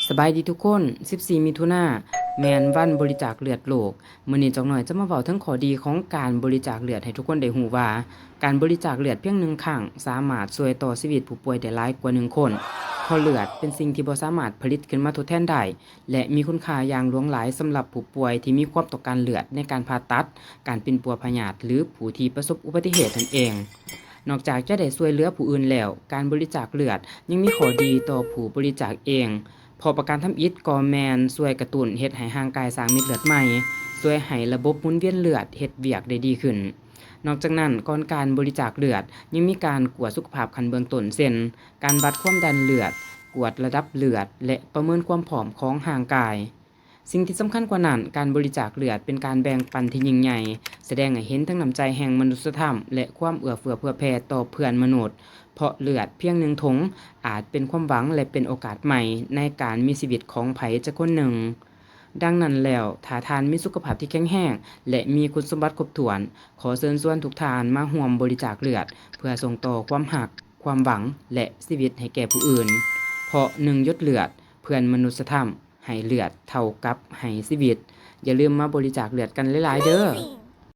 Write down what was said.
ສະບາຍດີທຸກຄົນ, ສິບສີ່ ມິຖຸນາ ແມ່ນວັນບໍລິຈາກເລືອດໂລກ. ມື້ນີ້ຈອກນ້ອຍຈະມາເວົ້າເຖິງຂໍ້ດີຂອງການບໍລິຈາກເລືອດໃຫ້ທຸກຄົນໄດ້ຮູ້ວ່າ ການບໍລິຈາກເລືອດພຽງໜຶ່ງຄັ້ງ ສາມາດຊ່ວຍຕໍ່ຊີວິດຜູ້ປ່ວຍໄດ້ຫຼາຍກວ່າໜຶ່ງຄົນ, ເພາະເລືອດເປັນສິ່ງທີ່ບໍ່ສາມາດຜະລິດຂຶ້ນມາທົດແທນໄດ້ ແລະ ມີຄຸນຄ່າຢ່າງຫຼວງຫຼາຍສຳລັບຜູ້ປ່ວຍທີ່ມີຄວາມຕ້ອງການເລືອດໃນການຜ່າຕັດ, ການປິ່ນປົວພະຍາດ ຫຼື ຜູ້ທີ່ປະສົບອຸບັດຕິເຫດນັ້ນເອງ. ນອກຈາກຈະໄດ້ຊ່ວຍເຫຼືອຜູ້ອື່ນແລ້ວ, ການບໍລິຈາກເລືອດຍັງມີຂໍ້ດີຕໍ່ຜູ້ບໍລິຈາກເອງ, ເພາະປະການທຳອິດກໍແມ່ນຊ່ວຍກະຕຸ້ນເຮັດໃຫ້ຮ່າງກາຍສ້າງເມັດເລືອດໃໝ່, ຊ່ວຍໃຫ້ລະບົບໝູນວຽນເລືອດເຮັດວຽກໄດ້ດີຂຶ້ນ. ນອກຈາກນັ້ນ, ກ່ອນການບໍລິຈາກເລືອດ ຍັງມີການກວດສຸຂະພາບຂັ້ນເບື້ອງຕົ້ນ ເຊັ່ນ ການວັດຄວາມດັນເລືອດ, ກວດລະດັບເລືອດ ແລະ ປະເມີນຄວາມພ້ອມຂອງຮ່າງກາຍ. ສິ່ງທີ່ສຳຄັນກວ່ານັ້ນ, ການບໍລິຈາກເລືອດເປັນການແບ່ງປັນທີ່ຍິ່ງໃຫຍ່, ສະແດງໃຫ້ເຫັນເຖິງນ້ຳໃຈແຫ່ງມະນຸດສະທຳ ແລະ ຄວາມເອື້ອເຟື້ອເຜື່ອແຜ່ຕໍ່ເພື່ອນມະນຸດ, ເພາະເລືອດພຽງໜຶ່ງຖົງອາດເປັນຄວາມຫວັງ ແລະ ເປັນໂອກາດໃໝ່ໃນການມີຊີວິດຂອງໃຜຈັກຄົນໜຶ່ງ. ດັ່ງນັ້ນແລ້ວ, ຖ້າທ່ານມີສຸຂະພາບທີ່ແຂງແຮງ ແລະ ມີຄຸນສົມບັດຄົບຖ້ວນ, ຂໍເຊີນຊວນທຸກທ່ານມາຮ່ວມບໍລິຈາກເລືອດ ເພື່ອສົ່ງຕໍ່ຄວາມຮັກ, ຄວາມຫວັງ ແລະ ຊີວິດໃຫ້ແກ່ຜູ້ອື່ນ. ເພາະໜຶ່ງຢົດເລືອດ ເພື່ອນມະນຸດສະທຳ ໃຫ້ເລືອດເທົ່າກັບໃຫ້ຊີວິດ. ຢ່າລືມມາບໍລິຈາກເລືອດກັນຫຼາຍໆເດີ້.